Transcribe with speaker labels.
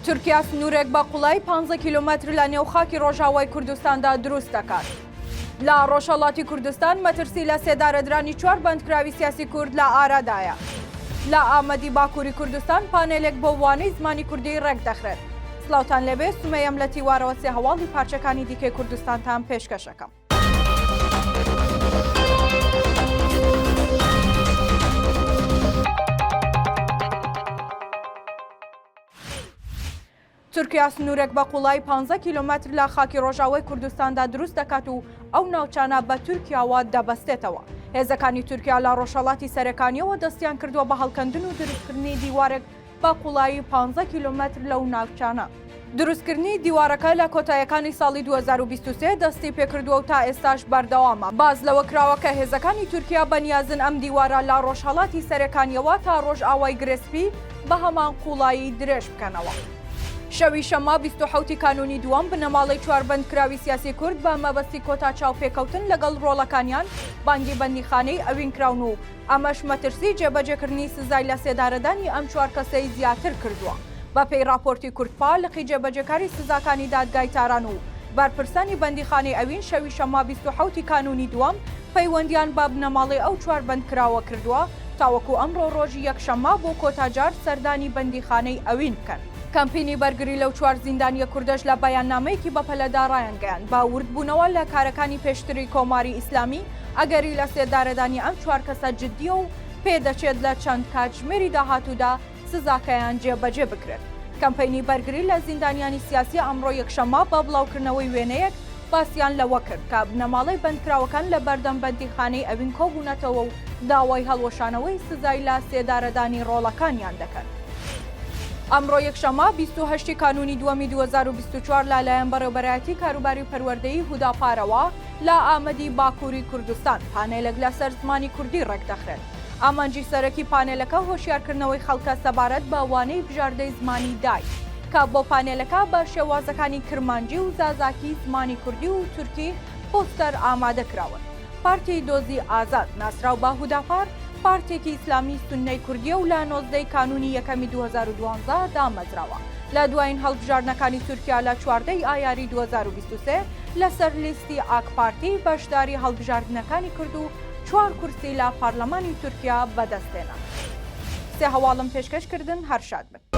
Speaker 1: تورکیا سنوورێک بە قوڵایی پانزە کیلۆمەتر لە نێو خاکی ڕۆژاوای کوردستاندا دروست دەکات. لە ڕۆژهەڵاتی کوردستان مەترسی لە سێدارەدرانی چوار بەندکراوی سیاسی کورد لە ئارادایە. لە ئامەدی باکووری کوردستان پانێلێک بۆ وانەی زمانی کوردی ڕێکدەخرێت. سڵاوتان لێبێ، سومەیەم لە تیوارەوە سێ هەواڵی پارچەکانی دیکەی کوردستانتان پێشکەش ئەکەم. تورکیا سنوورێک بە قوڵایی پانزە کیلۆمەتر لە خاکی ڕۆژاوای کوردستاندا دروست دەکات و ئەو ناوچانە بە تورکیاوە دەبەستێتەوە. هێزەکانی تورکیا لە ڕۆژهەڵاتی سەرێکانییەوە دەستیان کردووە بە هەڵکەندن و دروستکردنی دیوارێک بە قوڵایی پانزە کیلۆمەتر لەو ناوچانە. دروستکردنی دیوارەکە لە کۆتاییەکانی ساڵی 2023 دەستی پێکردووە و تا ئێستاش بەردەوامە. باس لەوە کراوە کە هێزەکانی تورکیا بەنیازن ئەم دیوارە لە ڕۆژهەڵاتی سەرێکانییەوە تا ڕۆژئاوای گرێسپی بە هەمان قووڵایی درێژ بکەنەوە. شەوی شەممە 27 ی کانوونی دووەم، بنەماڵەی چوار بەندکراوی سیاسی کورد بە مەبەستی کۆتا چاوپێکەوتن لەگەڵ ڕۆڵەکانیان بانگی بەندیخانەی ئەوین کراون و ئەمەش مەترسی جێبەجێکردنی سزای لەسێدارەدانی ئەم چوار کەسەی زیاتر کردووە. بەپێی ڕاپۆرتی کوردپا، لقی جێبەجێکاری سزاکانی دادگای تاران و بەرپرسانی بەندیخانەی ئەوین شەوی شەممە 27 ی کانوونی دووەم پەیوەندیان بە بنەماڵەی ئەو چوار بەندکراوە کردووە تاوەکو ئەمڕۆ ڕۆژی یەکشەممە بۆ کۆتا جار سەردانی بەندیخانەی ئەوین بکەن. کەمپینی بەرگری لەو چوار زیندانییە کوردەش لە بەیاننامەیەکی بەپەلەدا ڕایانگەیاند، بە وردبوونەوە لە کارەکانی پێشتری کۆماری ئیسلامی، ئەگەری لەسێدارەدانی ئەم چوار کەسە جددییە و پێدەچێت لە چەند کاتژمێری داهاتوودا سزاکەیان جێبەجێ بکرێت. کەمپەینی بەرگری لە زیندانیانی سیاسی ئەمڕۆ یەکشەممە بە بڵاوکردنەوەی وێنەیەک باسیان لەوە کرد کە بنەماڵەی بەندکراوەکان لە بەردەم بەندیخانەی ئەوین کۆبوونەتەوە و داوای هەڵوەشانەوەی سزای لە سێدارەدانی ڕۆڵەکانیان دەکەن. ئەمڕۆ یەکشەممە 28 ی کانوونی دووەمی 2024 لە لایەن بەڕێوبەرایەتی کاروباری پەروەردەیی هوداپارەوە لە ئامەدی باکووری کوردستان پانێلێک لەسەر زمانی کوردی ڕێکدەخرێت. ئامانجی سەرەکی پانێلەکە هۆشیارکردنەوەی خەڵکە سەبارەت بە وانەی بژاردەی زمانی دایک، کە بۆ پانێلەکە بە شێوازەکانی کرمانجی و زازاکی زمانی کوردی و تورکی پۆستەر ئامادە کراون. پارتی دۆزی ئازاد، ناسراو بە هوداپار، پارتێکی ئیسلامی سوننەی کوردییە و لە 19 ی کانوونی یەکەمی 2012 دامەزراوە. لە دوایین هەڵبژاردنەکانی تورکیا لە 14 ی ئایاری 2023 لەسەر لیستی ئاکپارتی بەشداری هەڵبژاردنەکانی کرد و چوار کورسی لە پارلەمانی تورکیا بەدەستهێنا. سێ هەواڵم پێشکەش کردن هەر شاد بن.